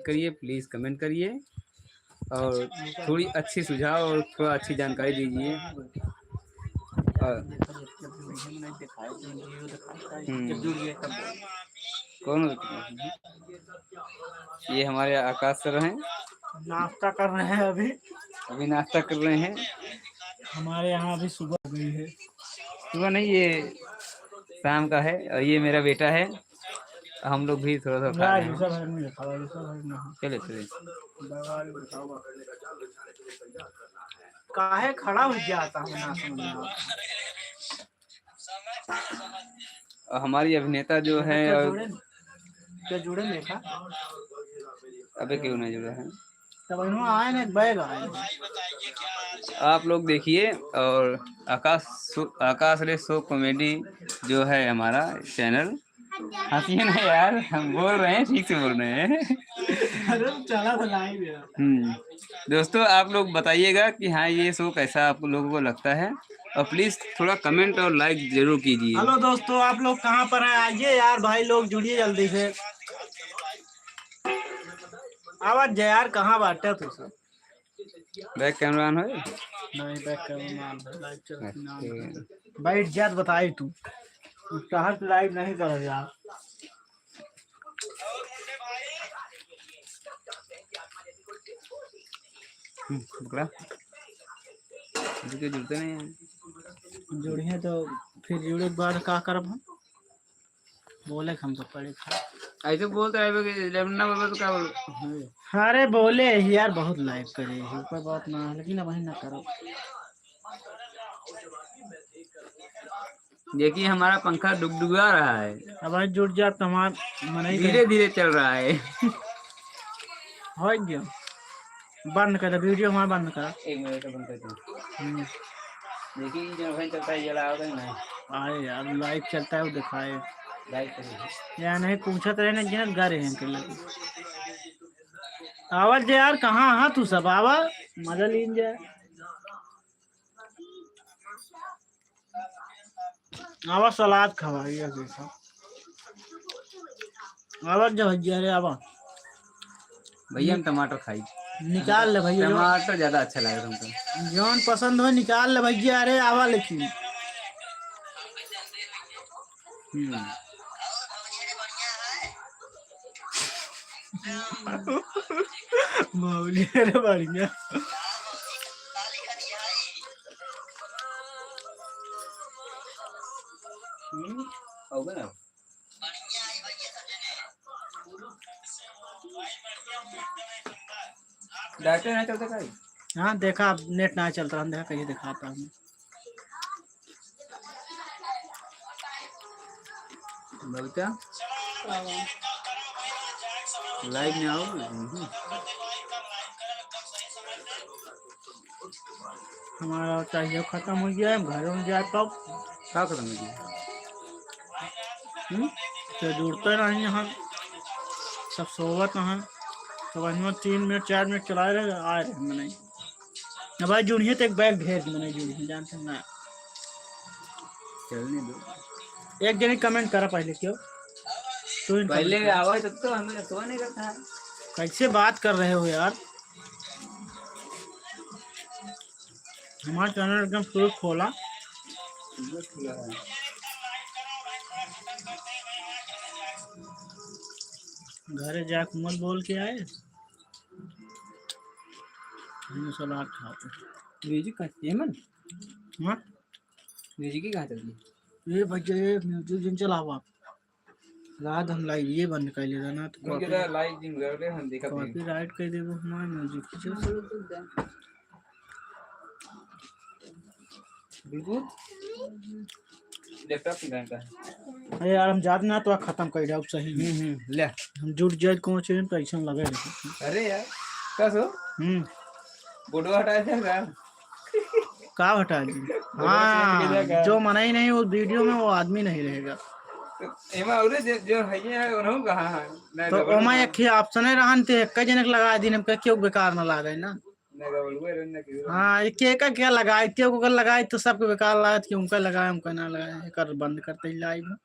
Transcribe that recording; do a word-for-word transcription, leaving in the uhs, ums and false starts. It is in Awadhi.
करिए, please comment करिए और थोड़ी अच्छी सुझाव और थोड़ा अच्छी जानकारी दीजिए। और हम्म। कौन? ये हमारे आकाश सर हैं। नाश्ता कर रहे हैं अभी। अभी नाश्ता कर रहे हैं। हमारे यहाँ अभी सुबह हो गई है। सुबह नहीं, ये शाम का है। और ये मेरा बेटा है। हम लोग भी थोड़ा सा खा रहे हैं। चले, चले। काहे खड़ा हो गया था, हम ना समझ में आता। और हमारी अभिनेता जो है, क्या और जुड़े, क्या जुड़े देखा? अबे क्यों नहीं जुड़ा है? तब इन्हों आए ना, एक बैग आए। आप लोग देखिए, और आकाश शो-, आकाश रे शो कॉमेडी जो है हमारा चैनल, हंसिए ना यार, हम बोल रहे हैं, ठीक से बोल रहे हैं। अरे, चला तो लाइव यार। हम्म, दोस्तों, आप लोग बताइएगा कि हाँ, ये शो कैसा आप लोगों को लगता है, और please थोड़ा comment और like जरूर कीजिए। हेलो दोस्तों, आप लोग कहाँ पर हैं? आइए यार, भाई लोग जुड़िए जल्दी से। आवाज दे यार, कहाँ बाटे तू सब? Back camera on है? नहीं, back camera on है, live चलत ना। अच्छा। बैठ जात बताई तू। शहर से live नहीं करल यार। हम्म, पकड़ा। इनके जुड़ते नहीं हैं। जुड़िए तो फिर जुड़े के बाद का करब हम? बोले के हम तो पड़े थे। ऐसे बोलते रहे कि जब ना बोलबे तो क्या बोलबे? अरे बोले ही यार, बहुत live करे ही, कोई बात ना है, लेकिन अब वही ना करो। देखिए, हमारा पंखा डुगडुगा रहा है। अब वही जुड़ जा तो हमार मन ही धीरे धीरे चल रहा है। हो गया। बंद कर दे, video वहाँ बंद कर। एक मिनट, बंद कर दो। हम्म। देखिए, ये जो भाई चलता है, ये लगाओ तो नहीं। अरे यार, live चलता है, वो दिखाए। Live चल रही है। या नहीं, पूछत रहे ना, जिन गा रहे हैं इनके लगे। आवाज दे यार, कहाँ हाँ तू सब आवा, मजा लीन जाए। आवा सलाद खावा, ये देखो। आवा जो भैया रे, आवा। भैया, हम टमाटर खाई। निकाल ले भैया, जो टमाटर ज्यादा अच्छा लगे हमको। जौन पसंद हो, निकाल ले भैया रे, आवा लेकिन। हम्म। बाबूजी, अरे बढ़िया। हम्म, होगा ना? Data नहीं चलता का? हाँ, देखा, अब net ना चलता, हम देखा, कहिए दिखाता हूँ। बबीता? Live में आओ। हम्म। हमारा चाहिए खत्म हो गया है, हम घरों में जाए तब। का खत्म हो गया? हम्म? तो जुड़ते नहीं हैं, सब सोवत हैं। तो वहीं तीन मिनट, चार मिनट चलाए रहे, आए रहे, मने। अब भाई जुड़िए तो एक बैग भेज, मने जुड़िए, जानते हैं ना। चलने दो। एक जने comment करा पहले, क्यों? तू ही पहले comment कर। आवा है तब तो हमें तो नहीं करता है। कैसे बात कर रहे हो यार? हमारा channel एकदम शुरू खोला। घरे जाके मत बोल के आए। हम सलाद खाते। Music का, ये मन? हाँ? Music ही कहाँ चल रही? ये भैया, ये music जिन चलाओ आप। रात हम live ये बंद कर ले रहा ना, तो उनके copy, तो live जिन कर रहे, हम देखा थे। Copyright कर देबो हमारे music के। बिल्कुल। Laptop की घंटा है। अरे यार, हम जात ना तो खत्म कर जाओ सही में। हम्म, हम्म, ले। हम जुड़ जाए कौन चीज तो ऐसा लगे रहे। अरे यार, का सो? हम्म। बोर्डवा हटा दे का? का हटा दी? बोर्डवा change कर दे का? हाँ, जो मना ही नहीं, वो video में वो आदमी नहीं रहेगा। तो एमा औरे जे, जो है ये है, उन्हों कहाँ है? ना तो गबड़ ओमा है। एक ही option है रहन ते, एक जने के लगा दिन, हम कह क्यों बेकार ना लागे ना? ना गबड़ हुए, ना क्यों? हाँ, एक, एक, एक क्या लगाए, क्यों ओकर लगाए तो सबके बेकार लागत कि उनका लगाए, उनका ना लगाए, एकर बंद करते ही live।